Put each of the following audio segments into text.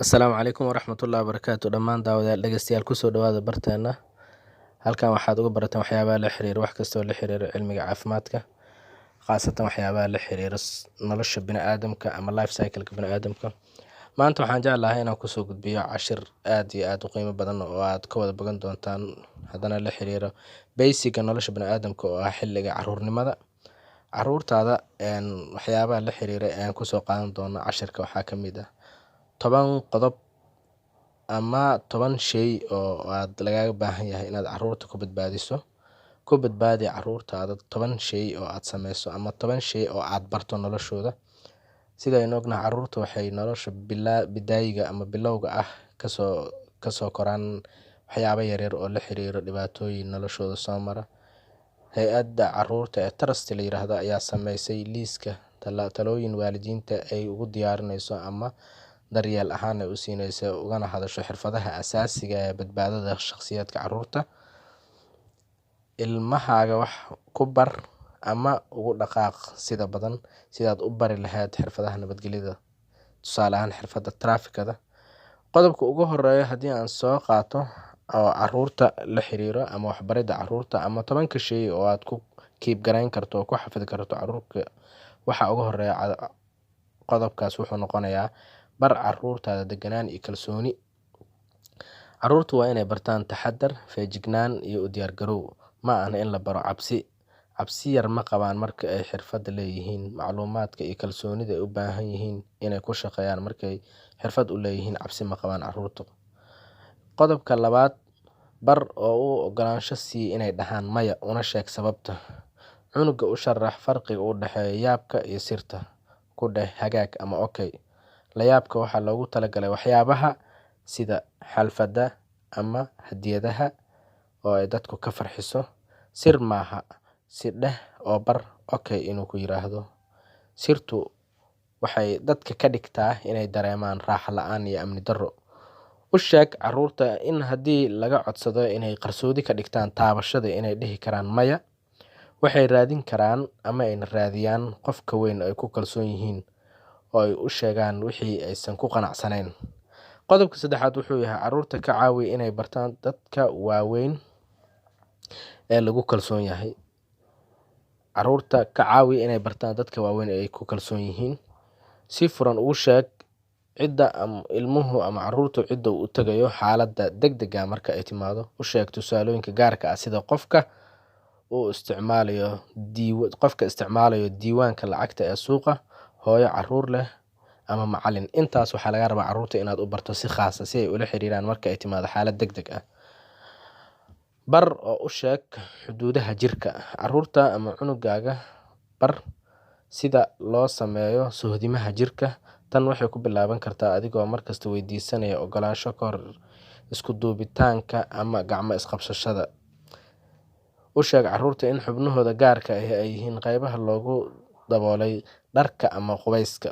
Asalaamu calaykum waraxmatullaahi wabarakaatu. Dhammaan daawadayaal, dhegeystayaal, kusoo dhawaada barteena. Halkan waxaad uga barataan waxyaabaha la xiriira, wax kastoo la xiriira cilmiga caafimaadka, khaasatan waxyaabaha la xiriira nolosha bini'aadamka ama life cycle-ka bini'aadamka. Maanta waxaan jeclahay inaan kusoo gudbiyo cashir aad iyo aad u qiimo badan oo aad ka wada bogan doontaan, haddana la xiriiro basic-ga nolosha bini'aadamka oo ah xilliga caruurnimada. Caruurtaada waxyaabaha la xiriira ee aan kusoo qaadan doono cashirka waxaa ka mid ah 10 qodob ama 10 shay oo aad lagaaga baahan yahay inaad caruurta ku badbaadiso. Ku badbaadi caruurtaada 10 shay oo aad sameyso ama 10 shay oo aad barto noloshooda. Sidaynu ognahay, caruurta waxay nolosha bidaayiga ama bilowga ah kasoo koraan waxyaabo yaryar oo la xiriiro dhibaatooyin noloshooda soo mara. Hay'adda caruurta ee Trust la yiraahdo ayaa sameysay liiska talooyin waalidiinta ay ugu diyaarineyso ama daryeel ahaan ay u siineyso, ugana hadasho xirfadaha asaasiga ee badbaadada shakhsiyaadka caruurta. Ilmahaaga wax ku bar ama ugu dhaqaaq sida badan sidaad u bari lahayd xirfadaha nabadgelyada, tusaale ahaan xirfadda traafikada. Qodobka ugu horeeya haddii aan soo qaato oo caruurta la xiriiro ama waxbaridda caruurta ama 10-ka shay oo aad ku keep garayn karto oo ku xafidi karto caruurta, waxa ugu horeeya qodobkaas wuxuu noqonayaa: bar caruurtaada deganaan iyo kalsooni. Caruurtu waa inay bartaan taxadar, feejignaan iyo u diyaargarow. Ma ahan in la baro cabsi. Cabsi yar ma qabaan marka ay xirfad leeyihiin. Macluumaadka iyo kalsoonida ay u baahan yihiin inay ku shaqeeyaan markay xirfad u leeyihiin, cabsi ma qabaan caruurtu. Qodobka labaad: bar oo u ogolaansho sii inay dhahaan maya, una sheeg sababta. Cunuga u sharax farqiga u dhexeeya yaabka iyo sirta. Ku dheh hagaag ama okay. Layaabka waxaa loogu talagalay waxyaabaha sida xafladda ama hadiyadaha oo ay dadku ka farxiso. Sir maaha, si dheh oo bar okay inuu ku yiraahdo. Sirtu waxay dadka ka dhigtaa inay dareemaan raaxo la'aan iyo amni darro. U sheeg carruurta in haddii laga codsado inay qarsoodi ka dhigtaan taabashada, inay dhihi karaan maya. Waxay raadin karaan ama ayna raadiyaan qofka weyn ay ku kalsoon yihiin oo ay u sheegaan wixii aysan ku qanacsanayn. Qodobka saddexaad wuxuu yahay: carruurta ka caawi inay bartaan dadka waaweyn ee lagu kalsoon yahay. Carruurta ka caawi inay bartaan dadka waaweyn ee ay ku kalsoon yihiin. Si furan ugu sheeg cidda ama ilmuhu ama carruurtu cidda uu u tagayo xaaladda degdega marka ay timaado. U sheeg tusaalooyinka gaarka ah, sida qofka isticmaalayo diiwaanka lacagta ee suuqa, hooyo carruur leh ama macallin. Intaas waxaa laga rabaa carruurta inaad u barto si khaasa si ay ula xiriiraan marka ay timaado xaalad degdeg ah. Bar oo u sheeg xuduudaha jirka. Carruurta ama cunugaaga bar sida loo sameeyo sohdimaha jirka. Tan waxay ku bilaaban kartaa adigoo markasta weydiisanaya ogolaansho ka hor isku duubitaanka ama gacmo isqabsashada. U sheeg carruurta in xubnahooda gaarka ah ay yihiin qaybaha loogu daboolay dharka ama qubeyska.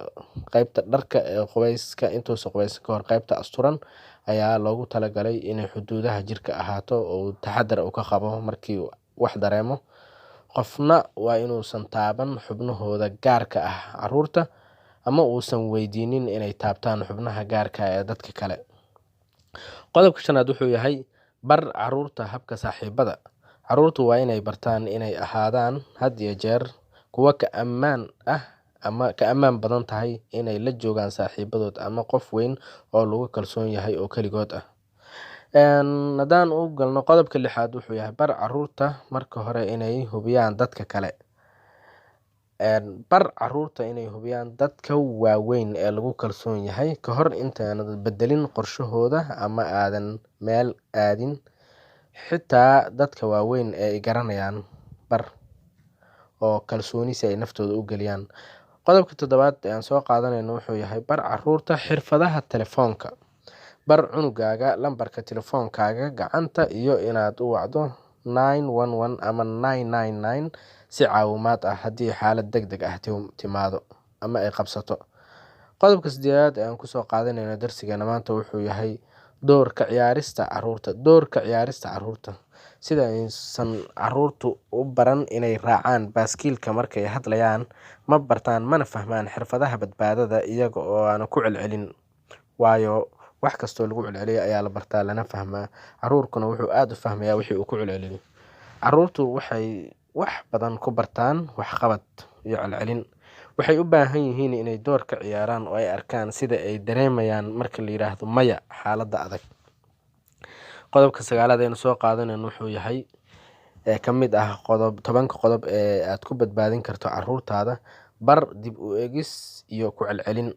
Qaybta dharka ee qubeyska, intuusan qubeysan ka hor, qaybta asturan ayaa loogu talagalay inay xuduudaha jirka ahaato oo uu taxadar uu ka qabo markii wax dareemo. Qofna waa inuusan taaban xubnahooda gaarka ah carruurta ama uusan weydiinin inay taabtaan xubnaha gaarka ah ee dadka kale. Qodobka shanaad wuxuu yahay: bar carruurta habka saaxiibada. Carruurtu waa inay bartaan inay ahaadaan had iyo jeer kuwo ka ammaan ah ama ka ammaan badan tahay inay la joogaan saaxiibadood ama qof weyn oo lagu kalsoon yahay oo keligood ah. Haddaan u galno qodobka lixaad, wuxuu yahay: bar carruurta marka hore inay hubiyaan dadka kale. Bar carruurta inay hubiyaan dadka waaweyn ee lagu kalsoon yahay ka hor intaanad bedelin qorshahooda ama aadan meel aadin. Xitaa dadka waaweyn ee ay garanayaan bar oo kalsooni si ay naftooda u geliyaan. Qodobka toddobaad ee aan soo qaadanayno wuxuu yahay: bar carruurta xirfadaha telefoonka. Bar cunugaaga lambarka telefoonkaaga gacanta iyo inaad u wacdo 911 ama 999 si caawimaad ah haddii xaalad degdeg ah timaado ama ay qabsato. Qodobka sideedaad ee aan kusoo qaadanayno darsigeena maanta wuxuu yahay doorka ciyaarista carruurta. Doorka ciyaarista carruurta: sida aysan carruurtu u baran inay raacaan baaskiilka markay hadlayaan, ma bartaan mana fahmaan xirfadaha badbaadada iyaga oo aan ku celcelin, waayo Wax kastoo lagu celceliyo ayaa la bartaa lana fahmaa. Caruurkuna wuxuu aada u fahmayaa wixii uu ku celceliyo. Caruurtu waxay wax badan ku bartaan waxqabad iyo celcelin. Waxay u baahan yihiin inay door ka ciyaaraan oo ay arkaan sida ay dareemayaan marka la yiraahdo maya xaaladda adag. Qodobka sagaalaad aynu soo qaadanayno wuxuu yahay ee ka mid ah qodob 10-ka qodob ee aad ku badbaadin karto caruurtaada: bar dib u eegis iyo ku celcelin.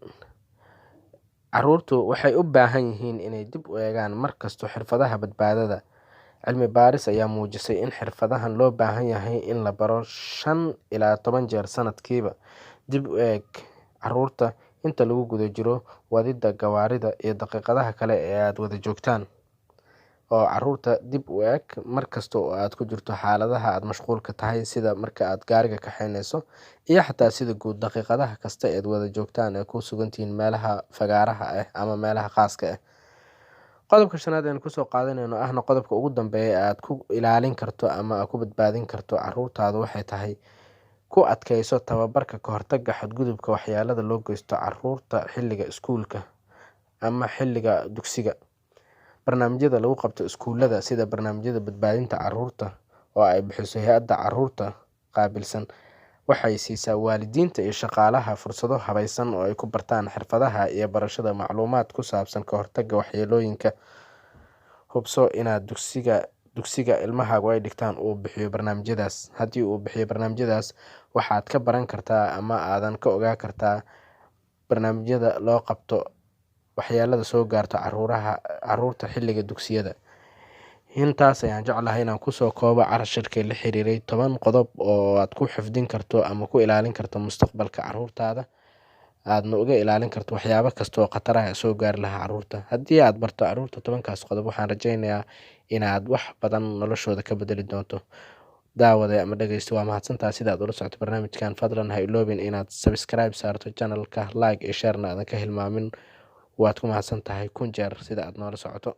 Caruurtu waxay u baahan yihiin inay dib u eegaan markasto xirfadaha badbaadada. Cilmi baaris ayaa muujisay in xirfadahan loo baahan yahay in la baro 5 ilaa 10 jeer sanadkiiba. Dib u eeg caruurta inta lagu guda jiro wadida gawaarida iyo daqiiqadaha kale ee aada wada joogtaan, oo caruurta dib u eeg markasta oo aad ku jirto xaaladaha aada mashquulka tahay, sida marka aad gaariga kaxeyneyso iyo xataa sida guud daqiiqadaha kasta eed wada joogtaan ee ku sugantihiin meelaha fagaaraha ah ama meelaha khaaska ah. Qodobka shanaad aynu kusoo qaadanayno, ahna qodobka ugu dambeeya ee aad ku ilaalin karto ama aad ku badbaadin karto caruurtaadu, waxay tahay ku adkeyso tababarka ka hortagga xadgudubka waxyeelada loo geysto caruurta xilliga iskuulka ama xilliga dugsiga. Barnaamijyada lagu qabto iskuulada, sida barnaamijyada badbaadinta caruurta oo ay bixiso hay-adda caruurta qaabilsan, waxay siisaa waalidiinta iyo shaqaalaha fursado habaysan oo ay ku bartaan xirfadaha iyo barashada macluumaad ku saabsan ka hortagga waxyeelooyinka. Hubso inaad dugsiga ilmahaagu ay dhigtaan uu bixiyo barnaamijyadaas. Haddii uu bixiyo barnaamijyadaas, waxaad ka baran kartaa ama aadan ka ogaa kartaa barnaamijyada loo qabto waxyeelada soo gaarto caruurta xilliga dugsiyada. Intaas ayaan jeclahay inaan kusoo koobo cashirkii la xiriiray 10 qodob oo aad ku xifdin karto ama ku ilaalin karto mustaqbalka caruurtaada, aadna uga ilaalin karto waxyaabo kasta oo khataraha soo gaari lahaa caruurta. Haddii aad barto caruurta 10-kaas qodob, waxaan rajeynayaa inaad wax badan noloshooda ka bedeli doonto. Daawade ama dhegeysto, waa mahadsantaha sida aad ula socoto barnaamijkan. Fadlan ha iloobin inaad subscribe saarto channelka, like iyo sharena aadan ka hilmaamin. Waad ku mahadsan tahay kun jeer sida aad noola socoto.